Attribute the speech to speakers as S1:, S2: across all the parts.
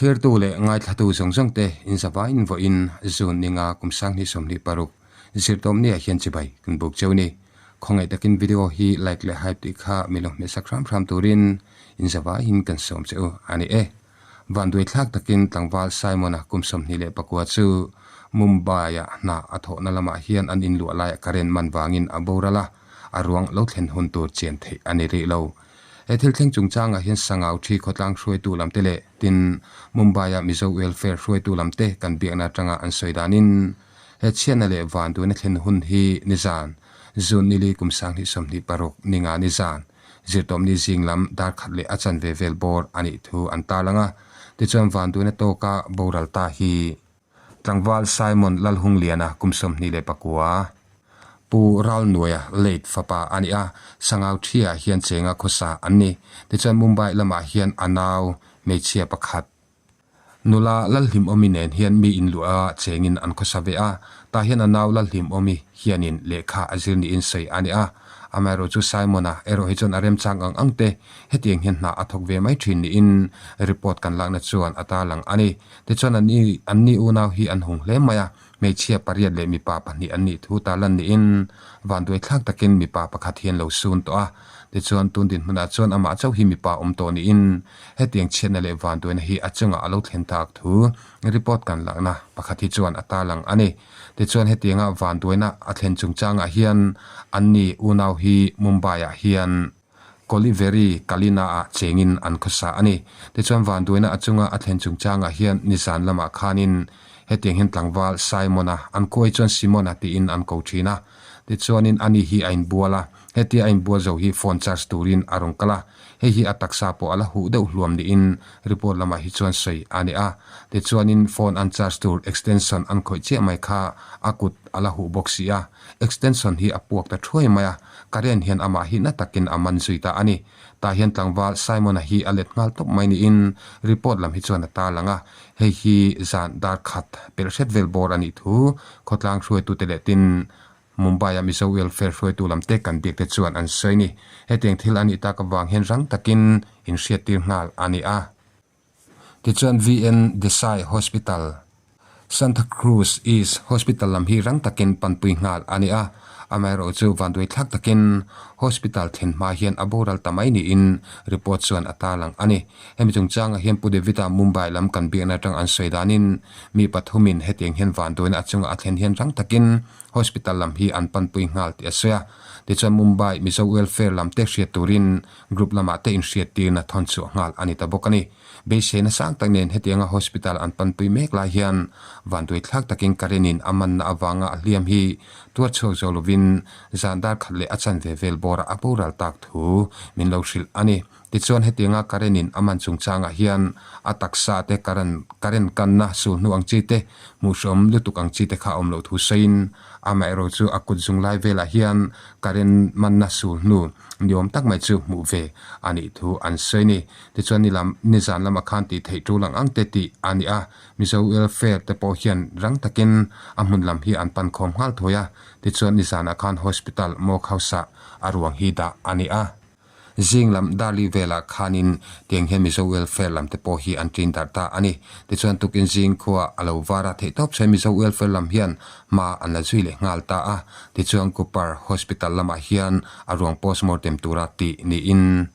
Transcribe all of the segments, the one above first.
S1: Thlirtu leh ngaithlatu zawng zawng te inzavaiin vawiin June ninga kum 2026 zirtawmni ah hian chibai kan buk cheu ni. Khawngaih takin video hi like leh hype tih kha mi lo hmehsak hram hram turin inzavaiin kan sawm che u a ni e. Vanduai thlak takin tlangval Simon-a kum 29 chu Mumbai-ah hna a thawhna lamah hian an inluah laiah current man vangin a boral a, a ruang lo thlen hun tur chian theih a ni rih lo. He thil thleng chungchangah hian Sangau Thi khawtlang hruaitu lamte leh tin Mumbai-a Mizo Welfare hruaitu lamte kan biakna atanga an sawi danin he chhiatna leh vanduaina thlen hun hi nizan June nili kum 2026 ninga nizan zirtawpni zing lam dar khat leh a chanve vel bawr a nih thu an tarlang a. Tichuan vanduaina tawka boral ta hi Tlangval Simon Lalhungliana kum 29, Pu Ralnuaia late fapa a ni a, Sangau Thia hian chenga khawsa an ni. Tichuan Mumbai lamah hian a nau hmeichhia pakhat nula Lalhlimawmi nen hian mi inluah chengin an khawsa ve a, tah hian a nau Lalhlimawmi hianin lehkha a zir niin sawi a ni a. Amaherawhchu Simon-a erawh hi chuan a remchang ang ang te hetiang hian hna a thawk ve mai thin niin report kan lakna chuan a tarlang a ni. Tichuan an ni an ni unau hi an hung hle mai a, hmeichhia pariat leh mipa pahnih an nih thu ta lan niin vanduai thlak takin mipa pakhat hi an lo sun tawh a. Tichuan tun dinhmunah chuan amah chauh hi mipa awm tawh niin hetiang chhiatna leh vanduaina hi a chungah a lo thlen tak thu report kan lakna pakhat hi chuan a tarlang a ni. Tichuan hetianga vanduaina a thlen chungchangah hian an ni unau hi Mumbai-ah hian Koliveri Kalina-ah chengin an khawsa a ni. Tichuan vanduaina a chunga a thlen chungchangah hian nizan lamah khanin hetiang hian tlangval Simon-a an kuai chuan Simon-a tiin an ko thin a. Tichuanin ani hi a inbual a, hetia a inbual zo hi phone charge turin a rawn kal a. Hei hi a taksa pawh a la huh deuh hluam niin report lamah hi chuan sawi a ni a. Tichuanin phone an charge tur extension an khawih chiah mai kha a kut a la huh bawk si a. Extension hi a puak ta thuai mai a, current hian amah hi na takin a man zui ta a ni. Tah hian tlangval Simon-a hi a let nghal tawp mai niin report lam hi chuan a tarlang a, hei hi zan dar khat pelh hret vel bawr a nih thu khawtlang hruaitute leh tin Mumbai-a Mizo Welfare hruaitu lam te kan biak te chuan an sawi a ni. Hetiang thil a nih tak avang hian rang takin inhriattir nghal a ni a. Tichuan VN Desai Hospital, Santa Cruz East Hospital lam hi rang takin panpui nghal a ni a, amaherawh chu vanduai thlak takin hospital thlen hma hian a boral ta mai niin report chuan a tarlang a ni. Hemi chungchangah hian Pu David-a Mumbai lam kan biakna atang an sawi danin mi pathumin hetiang hian vanduaina a chunga a thlen hian rang takin hospital lam hi an panpui nghal tih a sawi a. Tichuan Mumbai Mizo Welfare lam te hriat turin Group lamah te inhriattirna thawn chhuah nghal a ni ta bawk a ni. Beiseina sang tak nen hetianga hospital an panpui mek lai hian vanduai thlak takin Karen-in a manna avanga a hliam hi tuar chhuak zo lovin zan dar khat leh a chanve vel bawrah a boral tak thu min lo hrilh a ni. Tichuan hetianga Karen-in a man chungchangah hian a taksa te Karen Karen kanna sul hnu ang chi te hmuhhrawm lutuk ang chi te kha a awm loh thu sawiin amaherawh chu a kut zung lai velah hian Karen manna sul hnu Ni awm tak mai chu hmuh ve a nih thu an sawi a ni. Tichuan ni lam nizan lamah khan tih theih tul ang ang te tih a ni a, Mizo Welfare te pawh hian rang takin a hmun lam hi an pan khawm nghal thawi a, tichuan nizanah khan Hospital Morgue House-ah a ruang hi dah a ni a. Zing lam Darli velah khanin tiang hian Mizo Welfare lam te pawh hi an ṭin darh ta a ni. Tichuan tukin zing khua a lo var a, theihtawp sawi Mizo Welfare lam hian hma an la zui leh nghal ta a. Tichuan Cooper Hospital lamah hian a ruang postmortem tura tih niin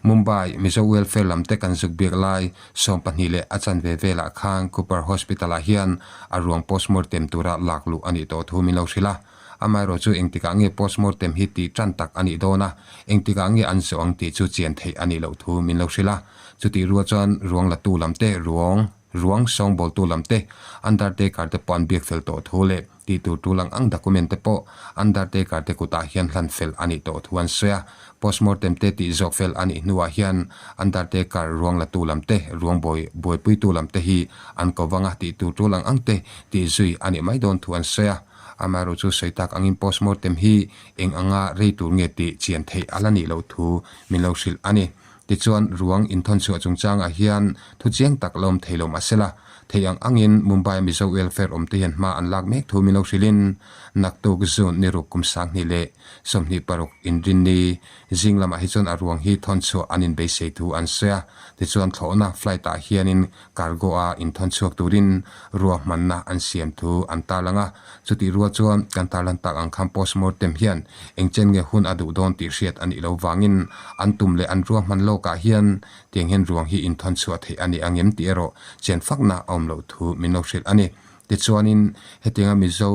S1: Mumbai Mizo Welfare lam te kan zuk biak lai 12 leh a chanve velah khan Cooper Hospital ah hian a ruang postmortem tura lak luh a nih tawh thu min lo hrilh a. Amaherawh chu engtikah nge postmortem hi tih tan tak a nih dawn a, engtikah nge an zawh ang tih chu chian theih a nih loh thu min lo hrilh a. Chutih rual chuan ruang latu lam te ruang ruang sawngbawltu lam te undertaker te pawh an biak fel tawh thu leh tih tur tul ang ang document te pawh undertaker te kutah hian hlan fel a nih tawh thu an sawi a. Postmortem te tih zawk fel a nih hnuah hian undertaker ruang latu lam te, ruang buai buaipuitu lam te hi an ko vang a, tih tur tul ang ang te tih zui a nih mai dawn thu an sawi a. Amaherawh chu sawi tak angin postmortem hi eng anga rei tur nge tih chian theih a la nih loh thu min lo hrilh a ni. Tichuan, ruang inthawn chhuah chungchangah hian thu chiang tak la awm thei lo mahsela, Thei ang angin Mumbai Mizo Welfare awmte hian hma an lak mek thu min lo hrilhin naktuk June ni ruk kum 20 leh 26 inrinni zing lamah hi chuan a ruang hi thawn chhuah an inbeisei thu an sawi a. Tichuan thlawhna flight ah hianin cargo a inthawn chhuak turin ruahmanna an siam thu an tarlang a. Chutih rual chuan kan tarlan tak ang khan postmortem hian engchen nge hun a duh dawn tih hriat a nih lo vangin an tum leh an ruahman lawkah hian tiang hian ruang hi inthawn chhuah theih a ni ang em tih erawh chen fakna a awm loh thu min lo hrilh a ni. Tichuanin hetianga Mizo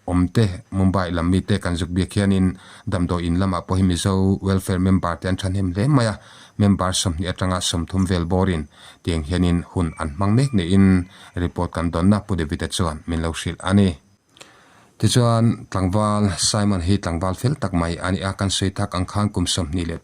S1: awmte Mumbai lam mite kan zuk biak hianin damdawi in lamah pawh hi Mizo welfare member te an thahnem hle mai a, member 20 atanga 30 vel bawrin tiang hianin hun an hmang mek niin report kan dawnna Pu David-a chuan min lo hrilh a ni. Tichuan tlangval Simon hi tlangval fel tak mai a ni a, kan sawi tak ang khan kum 29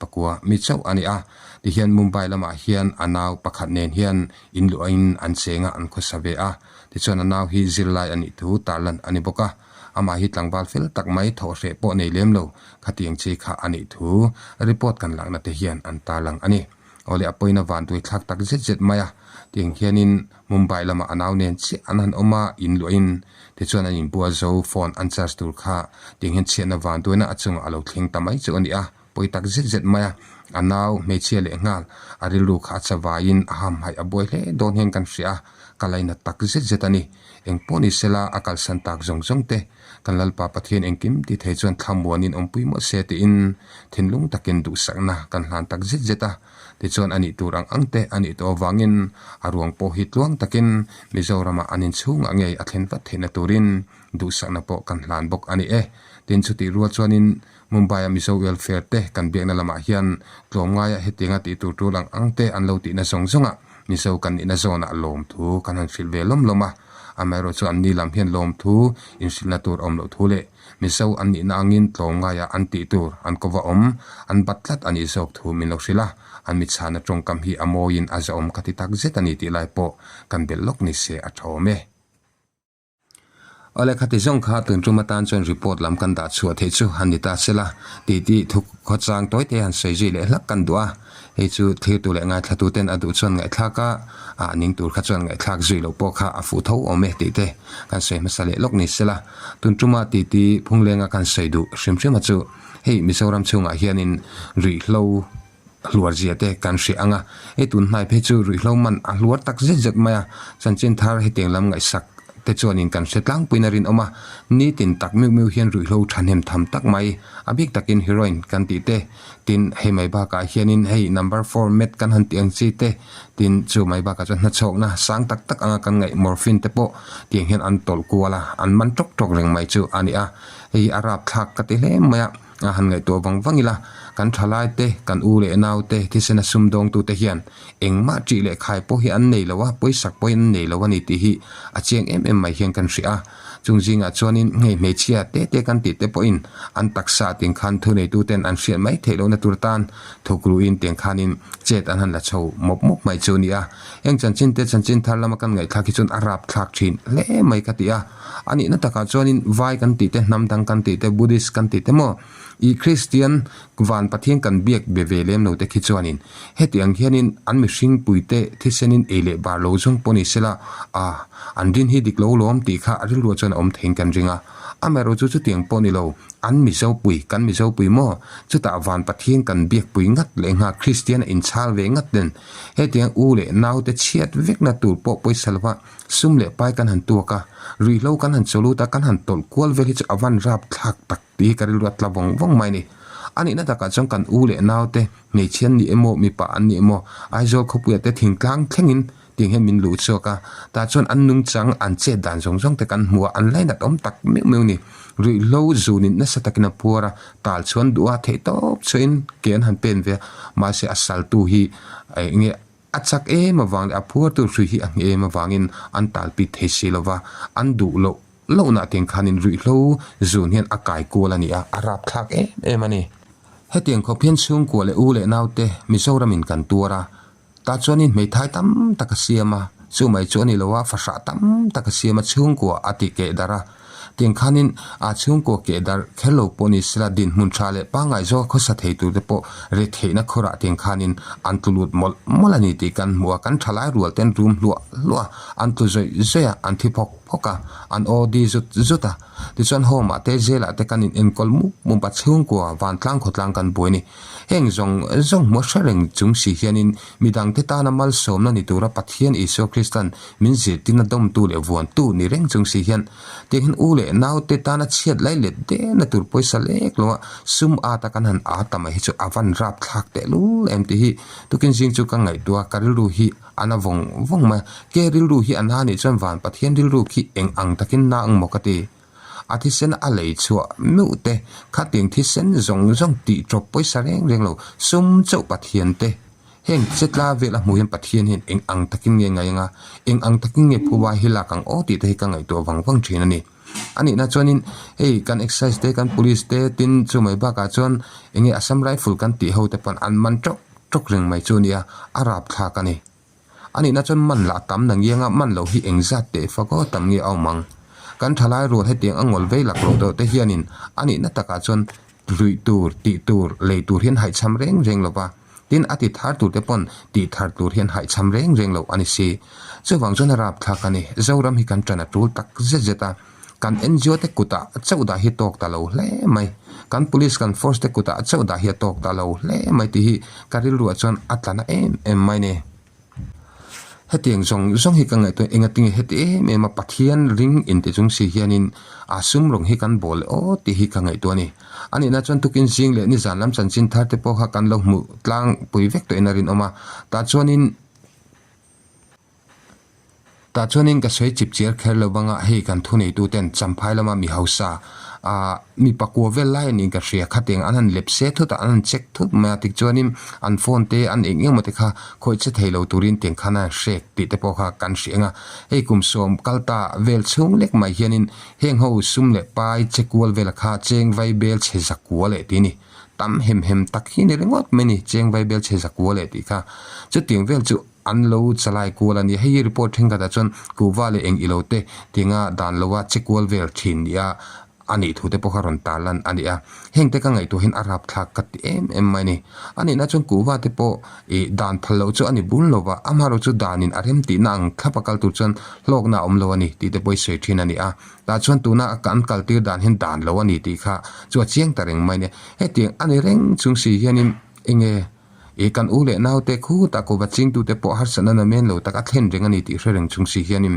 S1: mi chauh a ni a, tihian Mumbai lamah hian a nau pakhat nen hian inluahin an cheng a, an khawsa ve a. Tichuan a nau hi zirlai a nih thu tarlan a ni bawk a, amah hi tlangval fel tak mai thawh hreh pawh nei lem lo khatiang chi kha a nih thu report kan lakna te hian an tarlang a ni. Awle a pawina van tui thlak tak zet zet mai a, tiang hianin Mumbai lamah a nau nen chiah an han awm a, in luahin tichuan an inbua zo phone an charge tur kha tiang hian chhiatna van tuaina a chungah a lo thleng ta mai chu a ni a. Pawi tak zet zet mai a, a nau hmeichhia leh nghal a rilru kha a chavaiin a hamhaih a buai hle dawn hian kan hria a, ka lainat tak zet zet a ni. Eng pawh ni sela a kalsan tak zawng zawng te kan Lalpa Pathian engkim ti thei chuan thlamuanin awmpui mawlh se tiin thinlung takin duhsakna kan hlan tak zet zet a. Tichuan a nih tur ang ang te a nih tawh avangin a ruang pawh hi tluang takin Mizoramah an inchhungah ngei a thlen vat theihna turin duhsakna pawh kan hlan bawk a ni e. Tin chutih rual chuanin Mumbai-a Mizo Welfare te kan biakna lamah hian tlawmngaia hetianga tih tur tul ang ang te an lo tihna zawng zawngah Mizo kan nihna zawnah lawmthu kan han hrilh ve lawm lawm a. Amaherawhchu chu anni lam hian lawmthu inhrilhna tur a awm loh thu leh Mizo an nihna angin tlawmngaia an tih tur an kova awm an bat tlat a nih zawk thu min lo hrilh a. An mitchhana tawngkam hi a mawiin a zahawm ka ti tak zet a ni tih lai pawh kan belh lawk ni se a tha awm e. Awle khati zawng kha tun tum atan chuan report lam kan dah chhuah theih chu han ni ta sela tih tih thu khawchang tawi te han sawi zui leh hlak kan duh a, hei chu thirtu leh ngaithlatu ten a duh chuan ngaihthlak a, ah ning tur kha chuan ngaihthlak zui loh pawh kha a fuh tho awm e tih te kan sawi hmasa leh lawk ni sela. Tun tuma tih tih phunglenga kan sawi duh hrim hrim a chu hei Mizoram chhungah hianin ruihhlo hluar zia te kan hria ang a, hei tun hnai phei chu ruihhlo man a hluar tak zet zet mai a, chanchin thar hetiang lam ngaihsak te chuanin kan hre tlangpuiin a rinawm a, nitin tak meuh meuh hian ruihhlo thahnem tham tak mai, a bik takin heroin kan tih te, tin hei mai bakah hianin hei number four mat kan han tih ang chi te, tin chu mai bakah chuan hnachhawkna sang tak tak anga kan ngaih morphine te pawh tiang hian an tawlh kual a, an man tawk tawk reng mai chu a ni a, hei hi a rapthlak ka ti hle mai a. A han ngaihtuah vang vang ila, kan thalai te, kan u leh nau te, thisena sumdawngtute hian engmah ṭih leh khai pawh hi an nei lo a, pawisak pawhin an nei lo a ni tih hi a chiang em em mai hian kan hria a. Chung zingah chuanin hei hmeichhia te te kan tih te pawhin an taksa tiang khan thuneituten an hriat mai theih lohna tur tan thukruin tiang khanin chet an han la chho mawp mawp mai chu a ni a. Heng chanchin te chanchin thar lama kan ngaihthlak hi chuan a rapthlak thin hle mai ka ti a. A nihna takah chuanin vai kan tih te, hnam dang kan tih te, Buddhist kan tih te maw, ih Kristian van Pathian kan biak be ve lem lo te khi chuanin hetiang hianin an mihring puite thisenin ei leh bar lo zawng pawh ni sela, ah an rin hi dik lo lawm tih kha a rilruah chuan a awm theiin kan ring a. Amaherawh chu chutiang pawh ni lo, an Mizopui, kan Mizopui maw, chutah van Pathian kan biak pui ngat leh nghal Kristian a inchhal ve ngat nen hetiang u leh naute chhiat vekna tur pawh pawisa lova Sum leh pai kan han tuak a, ruihhlo kan han chawlut a, kan han tawlh kual vel hi chu a van rap thlak tak tih hi ka rilru a tla vawng vawng mai a ni. A nihna takah chuan kan u leh naute, hmeichhia an ni emaw, mipa an ni emaw, Aizawl khawpuiah te thingtlang thlengin tiang hian min luh chhuak a, tah chuan an nungchang, an chet dan zawng zawng te kan hmu a, an lainat awm tak meuh meuh a ni. Ruihhlo zunin nasa takin a phuar a, tal chuan duh a, theihtawp chhuahin ke an han pen ve a, mahse a saltu hi eng nge A chak em avang leh a phuar tur hrui hi a ngheh em avangin an talpit thei si lo va, an duh loh lohna tiang khanin ruihhlo zun hian a kai kual a ni a, a rapthlak em em a ni. Hetiang khawp hian chhungkua leh u leh naute Mizoramin kan tuar a, tah chuanin hmeithai tam tak a siam a, chu mai chu a ni lo a, fahrah tam tak a siam a, chhungkua a ti keh darh a. Tiang khanin a chhungkua keh darh kher lo pawh ni sela dinhmun tha leh pangngai zawka khawsa thei tur te pawh retheihna khawrah tiang khanin an tlu lut mawlh mawlh a ni tih kan hmu a, kan thalai rual ten rum hluah hluah a, an tlu zawih zawih a, an thi phawk phawk a, an aw di zut zut a. Tichuan home ah te jail ah te kan in enkawl mup mup a, chhungkua vantlang khawtlang kan buai a ni. Heng zawng zawng hmuh hre reng chung si hianin midangte tana malsawmna ni tura Pathian Isua Kristan min zirtirna dawmtu leh vuantu ni reng chung si hian tiang hian u leh naute tana chhiat lai let dehna tur pawisa lek lo a sum ata kan han a ta mai hi chu a van rap thlak tehlul em tih hi tukin zing chu ka ngaihtuah a, ka rilru hi a na vawng vawng mai a, ke rilru hi a na nih chuan van Pathian rilru khi eng ang takin na ang maw ka ti. A thisen a lei chhuah meuh te, khatiang thisen zawng zawng tih tawp pawisa reng reng lo, sum chauh Pathian te. Heng chetla vel a hmuh hian Pathian hian eng ang takin nge ngai anga, eng ang takin nge phuba hi lak ang aw tih te hi ka ngaihtuah vang vang thin a ni. A nihna chuanin hei kan excise te, kan police te tin chu mai bakah chuan eng nge Assam Rifle kan tih ho te pawn an man tawk tawk reng mai chu a nia, a rapthlak a ni. A nihna chuan man lah tam na ngianga man loh hi engzat teh fak aw tam nge a awm ang. Kan thalai rual hetiang a ngawl vei lak loh deuh te hianin a nihna takah chuan ruih tur, tih tur, lei tur hian haihchham reng reng lo va, tin a ti thar tur te pawn tih thar tur hian haihchham reng reng lo a ni si. Chuvang chuan a rapthlak a ni. Zoram hi kan ṭan a ṭul tak zet zet a. Kan NGO te kutah chauh dah hi tawk ta lo hle mai. Kan police kan force te kutah chauh dah hi a tawk ta lo hle mai tih hi ka rilruah chuan a tla na em em mai ni. Hetiang zawng zawng hi ka ngaihtuah engatinge heti em em a Pathian ring inti chung si hianin a sum rawng hi kan bawl leh aw tih hi ka ngaihtuah a ni. A nihna chuan tukin zing leh nizan lam chanchin thar te pawh kha kan lo hmuh tlangpui vek tawhin a rinawm a. Tah chuanin. Tah chuanin ka sawi chip chiar kher lo banga hei kan thuneituten Champhai lama mi hausa ah mi pakua vel lai a niin ka hria khatiang an han lep se thut a an han check thut mai a tichuanin an phone te an eng eng emaw te kha khawih che thei lo turin tiang khan a han hrek tih te pawh kha kan hria ang a hei kum sawm kal ta vel chhung lek mai hianin heng ho sum leh pai che kual vela kha cheng vai bel chhe zakua leh tih a ni tam hem hem tak hi ni ringawt mai a ni cheng vai bel chhe zakua leh tih kha chutiang vel chu. An lo chalai kual a ni. Hei hi report thenkhatah chuan kuhva leh eng ilo te tinga dan loa che kual vel thin nia a nih thu te pawh kha rawn tarlan a ni a. Heng te ka ngaihtuah hian a rapthlak ka ti em em mai a ni. A nihna chuan kuhva te pawh ih dan phal loh chu a ni bul lo va, amaherawh chu danin a rem tihna ang thlap a kal tur chuan hlawkna a awm lo a ni tih te pawh i sawi thin a ni a. Tah chuan tuna an kal tir dan hian dan lo a ni tih kha chu a chiang ta reng mai a ni. Hetiang a ni reng chung si hianin enge I kan u leh naute khutah kuhva chingtute pawh harsatna na men lo tak a thlen reng a ni tih hre reng chung si hianin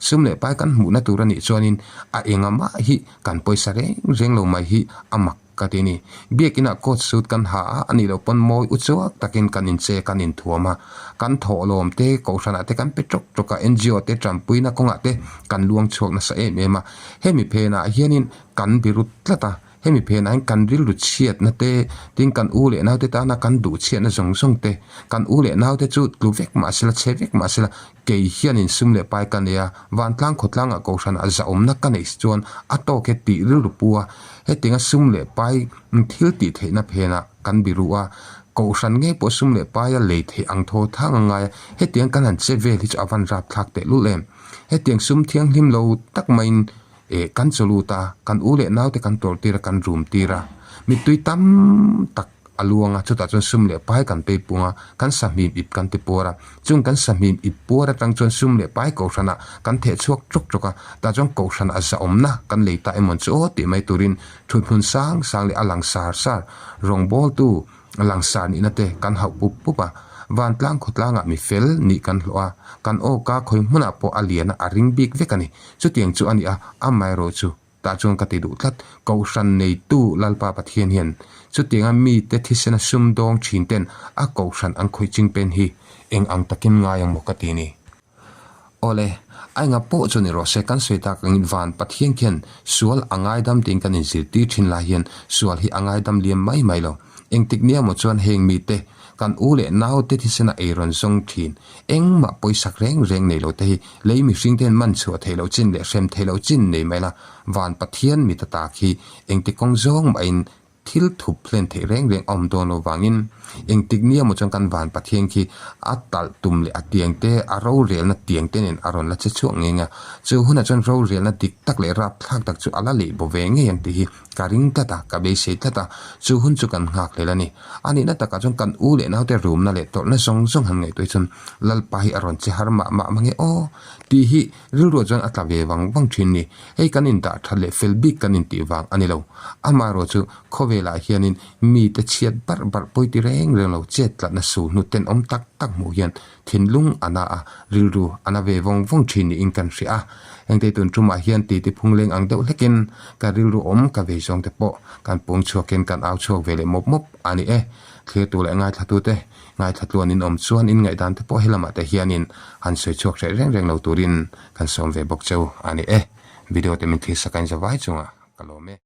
S1: sum leh pai kan hmuhna tur a nih chuanin a enga mah hi kan pawisa reng reng lo mai hi a mak ka ti a ni. Biakinah coat suit kan ha a, a nih loh pawn mawi u chuak takin kan inche kan inthuam a, kan thawhlawm te kohhranah te kan pe tawk tawk a, NGO te tanpuina kawngah te kan luang chhuak nasa em em a. Hemi phenah hianin kan birut tlat a. Hemi phenah hian kan rilru chhiatna te, tin kan u leh naute tana kan duh chhiatna zawng zawng te, kan u leh naute chu tlu vek mah sela, chhe vek mah sela, kei hianin sum leh pai ka nei a, vantlang khawtlangah kohhranah zahawmna ka neih chuan a tawk he tih rilru pu a, hetianga sum leh pai thil tih theihna phenah kan biru a, kohhran ngei pawh sum leh paia lei theih ang thaw thang a ngai a, hetiang kan han che vel hi chu a van rapthlak tehlul em. Hetiang sum thianghlim lo tak maiin Eh, kan chaw lut a, kan u leh naute kan tawrh tir a, kan rum tir a. Mittui tam tak a luang a, chutah chuan sum leh pai kan pei pung a, kan sahmim ip kan ti puar a. Chung kan sahmim ip puar atang chuan sum leh pai kohhranah kan theh chhuak tawk tawk a, tah chuan kohhran a zahawmna kan lei ta emawn chu aw tih mai turin thuthmun sang sang leh a lang sar sar rawngbawltu langsar nihna te kan hauh pup pup a, vantlang khawtlangah mi fel nih kan hlawh a, kan awka khawi hmunah pawh a lian a, a ring bik vek a ni. Chutiang chu a ni a, amaherawh chu tah chuan ka ti duh tlat. Kohhran neitu Lalpa Pathian hian chutianga mite thisena sumdawng thin ten a kohhran an khawih ching pen hi eng ang takin ngai ang maw ka ti ni. Awle, a enga pawh chu ni rawh se, kan sawi tak angin van Pathian khian sual a ngaidam tiin kan inzirtir thin lai hian sual hi a ngaidam liam mai mai lo. Engtik nia maw chuan heng mite, kan u leh naute thisena ei rawn zawng thin, engmah pawisak reng reng nei lo te hi lei mihring te hian man chhuah theih loh chin leh hrem theih loh chin nei mai la, van Pathian mita tak hi engti kawng zawng mahin. Thil thup hlen theih reng reng a awm dawn lo vangin engtik nia maw chuan kan van Pathian khi a talh tum leh a tiang te, a rorelna tiang te nen a rawn la che chhuak ngei ang a. Chu hunah chuan rorelna dik tak leh rapthlak tak chu a la leh bo ve ngei ang tih hi ka ring tlat a, ka beisei tlat a, chu hun chu kan nghak hlel a ni. A nihna takah chuan kan u leh naute rumna leh tawrhna zawng zawng han ngaihtuah hi chuan Lalpa hi a rawn che har mah mah mange aw tih hi Rilruah chuan a tla ve vang vang thin ni. Hei kan indah that leh fel bik kan intih vang a ni lo. Amaherawh chu khawvelah hianin mite chhiat barh barh pawi ti reng reng lo chet tlatna su hnu tenawm tak tak hmuh hian thinlung a na a, rilru a na ve vawng vawng thin niin kan hria a. Hengte tun tumah hian titi phungleng ang deuh hlekin ka rilru awm ka vei zawng te pawh kan pung chhuakin kan au chhuak ve leh mawp mawp a ni e. Thlirtu leh ngaithlatute Ngaithla tluan in awm chuan in ngaihdan te pawh helamah te hianin han sawi chhuak hreh reng reng lo turin kan sawm ve bawk cheu a ni e. Video te min thil sak a in za vai chungah ka lawm e.